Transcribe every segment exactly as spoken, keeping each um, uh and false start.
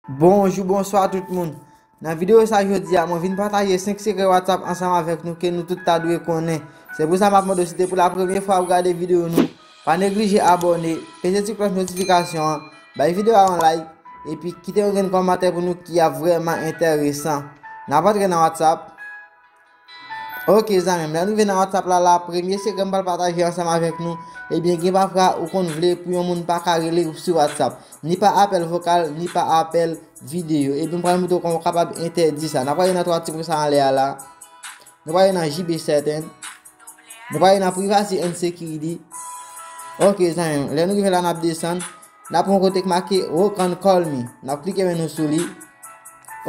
Bonjou, bonswa tout moun. Nan videyo sa jodi a, mwen vin pataje senk sekrè WhatsApp ansanm avèk nou ke nou tout ta dwe konnen. Se pou sa m ap mande w, si te pou la premye fwa w gade videyo nou, pa neglije abòne, peze ti klòch notifikasyon an, bay videyo a yon like, epi kite yon grenn kòmantè pou nou ki ap vrèman enteresan. N ap antre nan WhatsApp. Ok zanmi m, lè nou rive nan WhatsApp la, la premye sekrè m pral pataje ansanm avèk nou, ebyen gen pafwa ou konn vle pou yon moun pa ka rele w sou WhatsApp, ni pa apèl vokal, ni pa apèl videyo. Ebyen m pral montre w kòman w kapab entèdi sa. N ap prale nan twa ti pwen sa anlè a la. Nou prale nan J B Settings. Nou prale nan Privacy and Security. Ok zanmi m, lè nou rive la n ap desann. N ap yon kote k make Who can call me. N ap klike men nou sou li.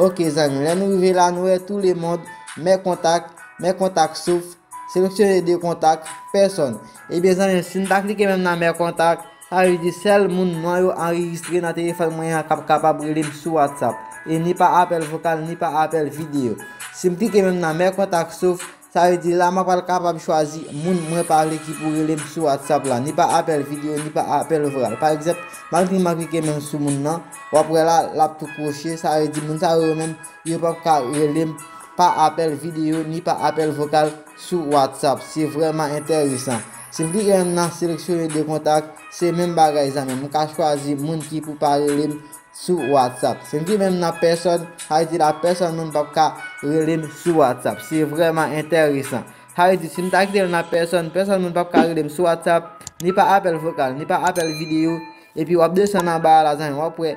Ok zanmi m, lè nou rive la nou wè tout le monde, mes contacts, mes contacts sauf, sélectionner des contacts, personne. Ebyen zanmi m, si n ta klike menm nan mes contacts, sa vle di sèl moun non yo anrejistre nan telefòn mwen an k ap kapab rele m sou WhatsApp. E ni pa apèl vokal, ni pa apèl videyo. Si m klike menm nan mes contacts sauf, sa vle di la m ap pral kapab chwazi moun mwen pa vle ki pou rele m sou WhatsApp la, ni pa apèl videyo, ni pa apèl vokal. Pa egzanp, malgre m ap klike menm sou moun nan, w ap wè la, l ap tou kwoche, sa vle di moun sa yo menm, yo p ap ka rele m pa apèl videyo, ni pa apèl vokal sou WhatsApp. Se vrèman enteresan. Si m klike menm nan sélectionner des contacts, se menm bagay zanmi m. M ka chwazi moun ki pou pa rele m sou WhatsApp. Si m klike menm nan pèsòn, sa vle di la pèsòn moun p ap ka rele m sou WhatsApp. Se vrèman enteresan. Sa vle di si m ta kite l nan pèsòn, pèsòn moun p ap ka rele m sou WhatsApp, ni pa apèl vokal, ni pa apèl videyo. Epi w ap desann anba a la zanmi m, w ap wè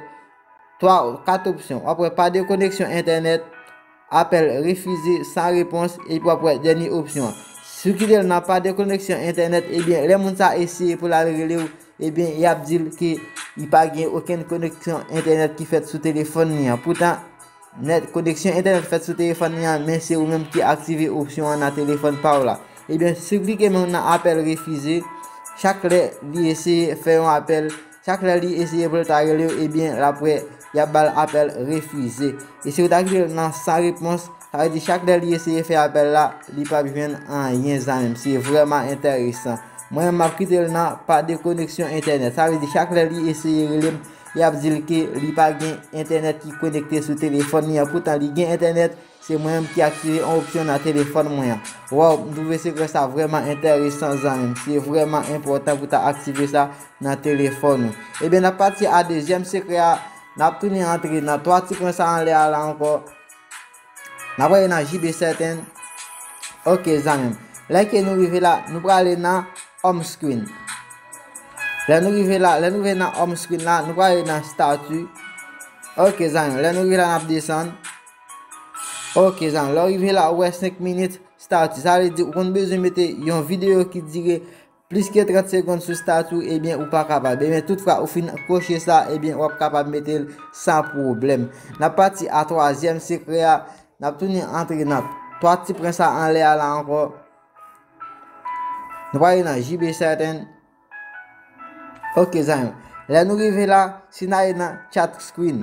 twa, kat opsyon. W ap wè pas de connexion entènèt, appel refusé, sans réponse, epi w ap wè dènye opsyon an. Si w kite l nan pas de connexion entènèt, ebyen lè moun sa eseye pou l al rele w, ebyen y ap di l ke li pa gen okenn koneksyon entènèt ki fèt sou telefòn li an. Poutan, nèt, koneksyon entènèt fèt sou telefòn li an, men se ou menm ki aktive opsyon an nan telefòn pa w la. Ebyen, si w klike menm nan apèl refize, chak lè li eseye fè yon apèl, chak lè li eseye pou l ta rele w, ebyen, l ap wè y ap ba l apèl refize. E si w ta kite l nan sans réponse, sa vle di chak lè li eseye fè apèl la, li p ap jwenn anyen zanmi m. Se vrèman enteresan. Mwen menm, m ap kite l nan pas de connexion entènèt. Sa vle di chak lè li eseye rele m, y ap di l ke li pa gen entènèt ki konekte sou telefòn li an. Poutan li gen entènèt, se mwen menm ki aktive yon opsyon nan telefòn mwen an. Waw, m twouve sekrè sa vrèman enteresan zanmi m. Se vrèman enpòtan pou ta aktive sa nan telefòn ou. Ebyen, n ap pati a dezyèm sekrè a. N ap tounen antre nan twa ti pwen sa anlè a la ankò. N ap prale nan J B Settings. Ok zanmi m. Lè ke nou rive la, nou prale nan home screen. Lè nou rive la, lè nou rive nan home screen la, nou prale nan statut. Ok zanmi m, lè nou rive la n ap desann. Ok zanmi m, lè w rive la ou wè senk minit statut. Sa vle di ou konn bezwen mete yon videyo ki dire plis ke trant segonn sou statut ou, ebyen ou pa kapab. Ebyen toutfwa ou fin koche sa, ebyen w ap kapab mete l san pwoblèm. N ap pati a twazyèm sekrè a. N ap tounen antre nan twa ti pwen sa anlè a la ankò. Nou prale nan J B Settings. Ok zanmi m. Lè nou rive la, si n ale nan chat screen.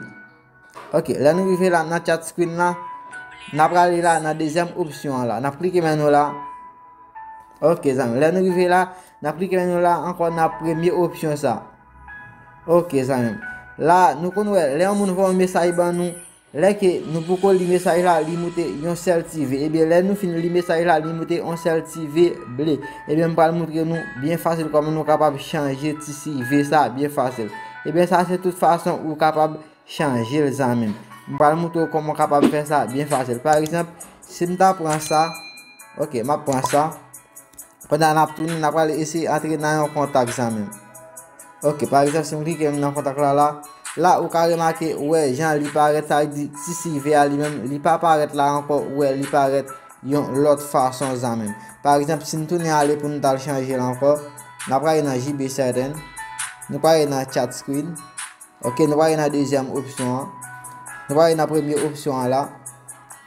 Ok, lè nou rive la nan chat screen la, n ap prale la nan dezyèm opsyon an la. N ap klike men nou la. Ok zanmi m. Lè nou rive la, n ap klike men nou la ankò nan premye opsyon sa. Ok zanmi m. La, nou konn wè, lè yon moun voye yon mesaj ban nou, lè ke nou poko li mesaj la, li moute yon sèl ti ve. Ebyen, lè nou fin li mesaj la, li moute yon sèl ti ve ble. Ebyen, m pral montre nou byen fasil kòman nou kapab chanje ti si ve sa byen fasil. Ebyen, sa se tout fason ou kapab chanje l zanmi m. M pral montre w kòman w kapab fè sa byen fasil. Pa egzanp, si m ta pran sa, ok, m ap pran sa. Pandan n ap tounen, n ap prale eseye antre nan yon kontak zanmi m. Ok, pa egzanp, si m klike nan kontak la la, la ou ka remake, ou wè jan li parèt, sa vle di ti si ve a li menm, li pa parèt la ankò, ou wè li parèt yon lòt fason zanmi m. Pa egzanp, si n tounen ale pou n t al chanje l ankò, n ap prale nan J B Settings, nou prale nan chat screen. Ok, nou prale nan dezyèm opsyon an. Nou prale nan premye opsyon an la.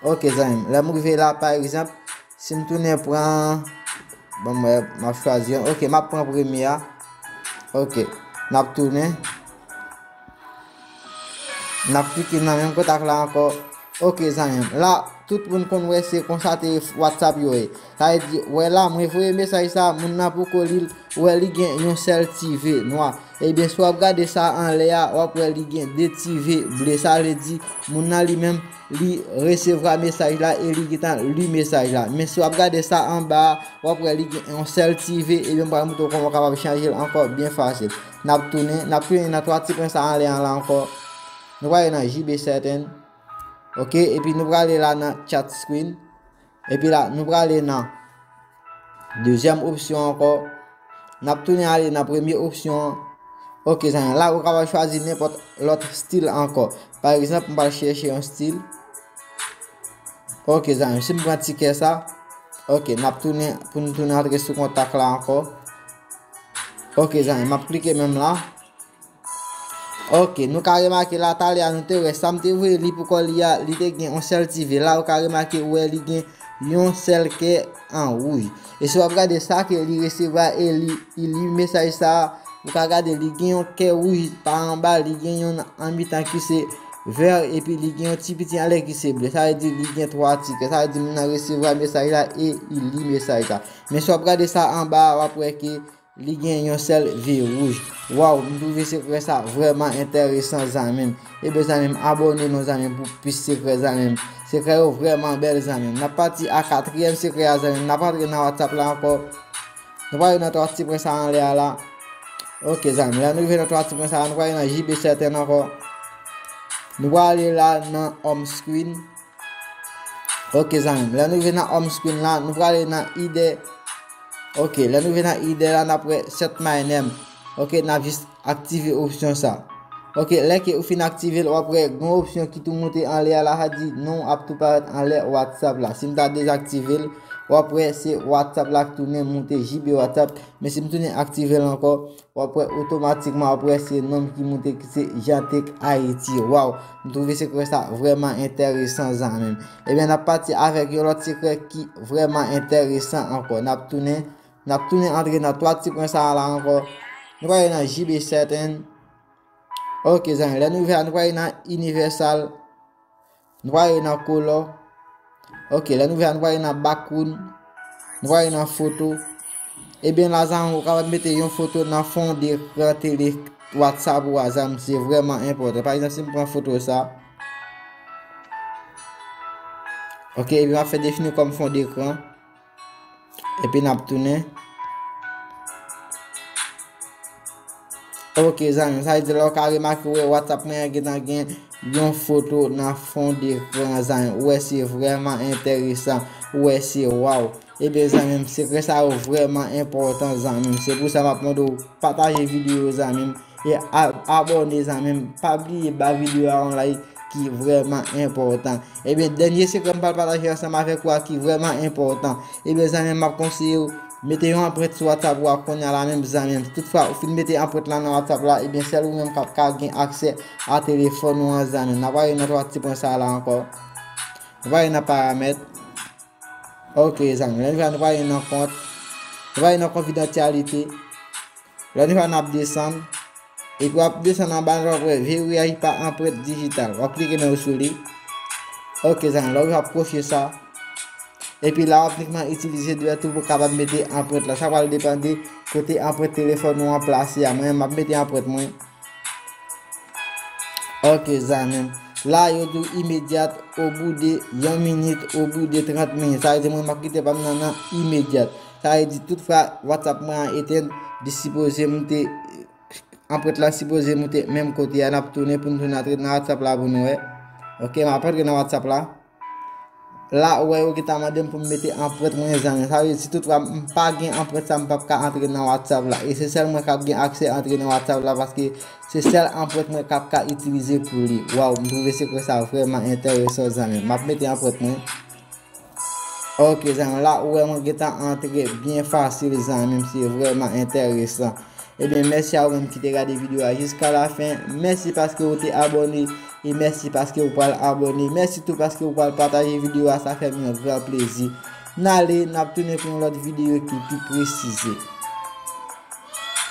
Ok zanmi m, lè m rive la, pa egzanp, si m tounen pran, bon, mwen, m ap chwazi yon. Ok, m ap pran premye a. Ok, n ap tounen. N ap klike nan menm kontak la ankò. Ok zanmi m, la tout moun konn wè se konsa te WhatsApp yo ye. Sa vle di, wè la, mwen voye mesaj sa, moun nan poko li l, wè li gen yon sèl ti ve nwa. Ebyen, si w ap gade sa anlè a, w ap wè li gen de ti V ble. Sa vle di, moun nan li menm, li resevwa mesaj la e li gentan li mesaj la. Men si w ap gade sa anba a, w ap wè li gen yon sèl ti V. Ebyen, m pral montre w kòman w kapab chanje l ankò byen fasil. N ap tounen, n ap tounen nan twa ti pwen sa anlè an la ankò. Nou prale nan J B Setting. Ok, epi nou prale la nan chat screen. Epi la, nou prale nan dezyèm opsyon ankò. N ap tounen ale nan premye opsyon an. Ok, zanmi, la ou kapab chwazi nenpòt lòt stil ankò. Pa egzanp, m pral chèche yon stil. Ok, zanmi, si m pran tikè sa, ok, n ap tounen, pou nou tounen antre sou kontak la ankò. Ok, zanmi, m ap klike menm la. Ok, nou ka remake la, talè a nou te wè sa m te voye li pou kò li a, li te gen yon sèl ti V. La, ou ka remake, ou wè li gen yon sèl kè an wouj. E si w ap gade sa ke li resevwa e li, li li mesaj sa a, ou ka gade li gen yon kè wouj pa anba, li gen yon an mitan ki se vè, epi li gen yon ti piti anlè ki se ble. Sa vle di li gen twa ti kè. Sa vle di moun nan resevwa mesaj la e li li mesaj la. Men si w ap gade sa anba a, w ap wè ke li gen yon sèl V wouj. Waw, m twouve sekrè sa vrèman enteresan, zanmi m. Ebyen, zanmi m, abòne non, zanmi m, pou plis sekrè, zanmi m. Sekrè yo vrèman bèl, zanmi m. N ap pati a katriyèm sekrè a, zanmi m. N ap antre nan WhatsApp la ankò. Nou prale nan twa ti pwen sa anlè a la. Ok, zanmi m. Lè nou rive nan twa ti pwen sa a, nou prale nan J B Setting ankò. Nou prale la nan home screen. Ok, zanmi m. Lè nou rive nan home screen la, nou prale nan ide. Ok, lè nou rive nan ide la, n ap wè Set My Name. Ok, n ap jis aktive opsyon sa. Ok, lè ke ou fin aktive l, w ap wè gen yon opsyon ki tou moute anlè a la, sa di non ap tou parèt anlè WhatsApp la. Si m ta dezaktive l, w ap wè se WhatsApp la k tounen moute, J B WhatsApp. Men si m tounen aktive l ankò, w ap wè otomatikman, w ap wè se non m ki moute ki se Jeantech Haïti. Waw, m twouve sekrè sa vrèman enteresan, zanmi m. Ebyen, n ap pati avèk yon lòt sekrè ki vrèman enteresan ankò. N ap tounen, n ap tounen antre nan twa ti pwen sa a la ankò. Nou prale nan J B Setting. Ok, zanmi, lè nou rive la, nou prale nan Universal. Nou prale nan Color. Ok, lè nou rive la, nou prale nan Background. Nou prale nan Foto. Ebyen, la, zanmi, ou kapab mete yon foto nan fon dekran tele WhatsApp ou a, zanmi, se vrèman enpòtan. Pa egzanp, si m pran foto sa. Ok, epi m ap fè defini kòm fon dekran. Epi n ap tounen. Ok, zanmi, sa vle di la ou ka remake, ou wè WhatsApp mwen an gentan gen yon foto nan fon dekran, zanmi. Ou wè se vrèman enteresan. Ou wè se waw. Ebyen, zanmi m, sekrè sa yo vrèman enpòtan, zanmi m. Se pou sa m ap mande w pataje videyo, zanmi m. E a-, abòne, zanmi m. Pa bliye ba videyo a yon like ki vrèman enpòtan. Ebyen, dènye sekrè m pral pataje ansanm avèk ou a ki vrèman enpòtan. Ebyen, zanmi m, m ap konseye w, mete yon anprent sou WhatsApp ou a kounye a la menm, zanmi m. Toutfwa, ou fin mete anprent lan nan WhatsApp la, ebyen, sèl ou menm k ap ka gen aksè a telefòn ou an, zanmi m. N ap ale nan twa ti pwen sa a la ankò. Nou prale nan paramèt. Ok, zanmi. Lè nou rive la, nou prale nan kont. Nou prale nan konfidansyalite. Lè nou rive la, n ap desann. Epi w ap desann anba, w ap wè verifye pa anprent dijital. W ap klike nan sou li. Ok, zanmi. Lè w rive, w ap koche sa. Epi la, w ap inikman itilize dwèt ou pou w kapab mete anprent la. Sa pral depann de kote anprent telefòn ou an plase a. Mwen, m ap mete anprent mwen. Ok, zanmi m. La, yo di w imedyat, obou de yon minit, obou de trant minit. Sa vle di mwen, m ap kite pa m nan, nan imedyat. Sa vle di, toutfwa, WhatsApp mwen an etenn, li sipoze moute, anprent la sipoze moute menm kote a. N ap tounen pou n tounen antre nan WhatsApp la pou nou wè. Ok, m ap antre nan WhatsApp la. La, ou wè, yo gentan mande m pou m mete anprent mwen, zanmi. Sa vle di, si toutfwa m pa gen anprent sa, m p ap ka antre nan WhatsApp la. E se sèl mwen k ap gen aksè antre nan WhatsApp la, paske se sèl anprent mwen k ap ka itilize pou li. Waw, m twouve sekrè sa vrèman enteresan, zanmi. M ap mete anprent mwen. Ok, zanmi, la, ou wè, mwen gentan antre byen fasil, zanmi m. Se vrèman enteresan. Ebyen, mèsi a ou menm ki te gade videyo a jiska la fen. Mèsi paske ou te abòne. E mèsi paske ou pral abòne. Mèsi tou paske ou pral pataje videyo a. Sa fè m yon gran plezi. N ale, n ap tounen pou yon lòt videyo ki pi presize.